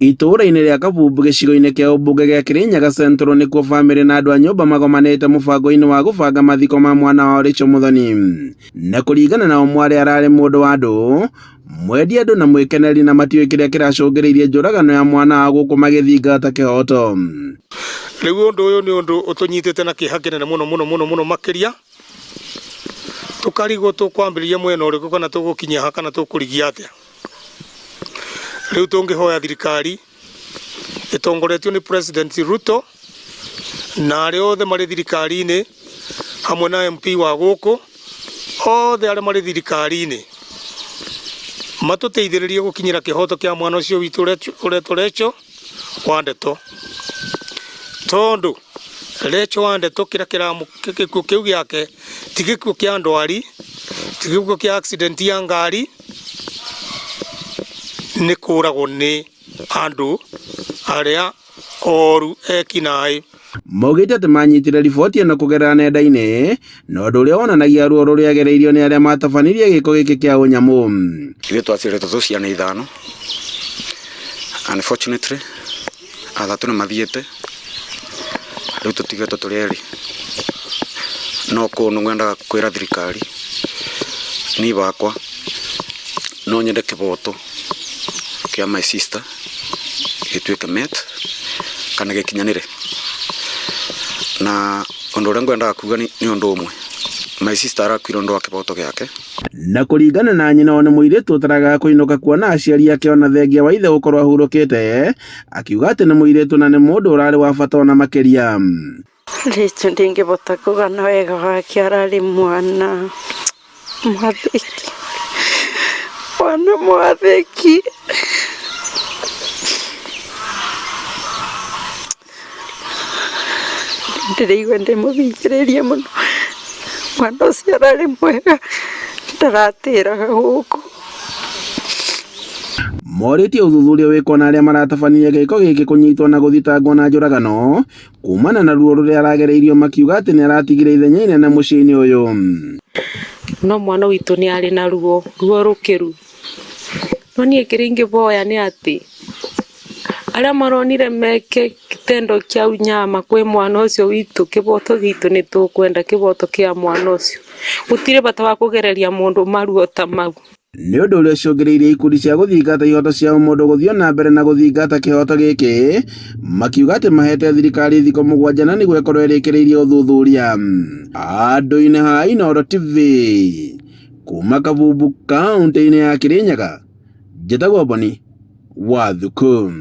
Itũũra-inĩ rĩa Kabumbu gĩcigo-inĩ kĩa ũmbunge gĩa Kirinyaga Central nĩkuo bamĩrĩ na andũ a nyũmba magomanĩte mũbango-inĩ wa gũbanga mathiko ma mwana wao Rachel Muthoni. Na kũringana nao mwarĩ ararĩ mũndũ wa andũ, mwendi andũ na mwĩkeneri na matiũĩ kĩrĩa kĩracũngĩrĩirie njũragano ya mwana wao gũkũ magĩthingata kĩhoto. Rĩu ũndũ ũyũ nĩ ũndũ ũtũnyitĩte na kĩeha kĩnene mũno mũno mũno mũno makĩria, tũkarigwo tũkwambĩrĩria mwena ũrĩkũ kana tũgũkinya ha kana tũkũrigia atĩa. Rĩu tũngĩhoya thirikari ĩtongoretio nĩ President Ruto na arĩa othe marĩ thirikari-inĩ hamwe na MP wa gũkũ, othe arĩa marĩ thirikari-inĩ matũteithĩrĩrie gũkinyĩra kĩhoto kĩa mwana ũcio witũ ũretwo Rachel wa Ndeto. Tondũ Rachel wa Ndeto kĩrĩa gĩkuũ kĩu gĩake ti gĩkuũ kĩa ndwari, ti gĩkuũ kĩa accident ya ngari, nĩ kũragwo nĩ andũ arĩa oru ekinaĩ. Maugĩte atĩ manyitire riboti ĩno kũgerera nenda-inĩ na ũndũ ũrĩa wonanagia ruo rũrĩa agereirio nĩ arĩa matabanirie gĩko gĩkĩ kĩa ũnyamũ. Ithuĩ twaciarĩtwo twĩ ciana ithano, unfortunately athatũ nĩ mathiĩte, rĩu tũtigĩtwo tũrĩ erĩ. No kũndũ ngwendaga kwĩra thirikari, niĩ bakwa no nyende kĩboto kĩa my sister gĩtuĩke met kana gĩkinyanĩre. Na ũndũ ũrĩa ngwendaga kuga nĩ ũndũ ũmwe, my sister arakuire ũndũ wa kĩboto gĩake. Na kũringana na nyina o nĩ mũirĩtu ũtaragaga kũinũka kuona aciari ake ona thengia wa ithe gũkorwo ahurũkĩte, akiuga atĩ nĩ mũirĩtu na nĩ mũndũ ũrarĩ wa bata ona makĩria. Rachel ndingĩbota kũgana wega wake ararĩ mwana mwathĩki, mwana mwathĩki. Ndĩraigua ndĩ mũhinyĩrĩrie mũno, mwana ũcio ararĩ mwega ndaratĩraga gũkũ. Morĩtie ũthuthuria wĩkwo na arĩa maratabanirie gĩko gĩkĩ kũnyitwo na gũthitangwo na njũragano kumana na ruo rũrĩa aragereirio makiuga atĩ nĩ aratigire ithenya inene mũciĩ-inĩ ũyũ. No mwana witũ nĩ arĩ na ruo, ruo rũkĩru. No niĩ kĩrĩa ingĩboya nĩ atĩ arĩa maronire meke kitendo kĩa unyama kwĩ mwana ũcio witũ, kĩboto gitũ nĩ tũkwenda kĩboto kĩa mwana ũcio. Gũtirĩ bata wa kũgereria mũndũ maruo ta mau. Nĩ ũndũ ũrĩa ũcũngĩrĩirie ikundi cia gũthingata ihoto cia ũmũndũ gũthiĩ na mbere na gũthingata kĩhoto gĩkĩ, makiuga atĩ mahete thirikari thikũ 7 na nĩguo ĩkorwo ĩrĩkĩrĩirie ũthuthuria. Handũ-inĩ ha Inooro TV, kuma Kabumbu kaũntĩ-inĩ ya Kirinyaga, njĩtagwo Boni wa Thuku.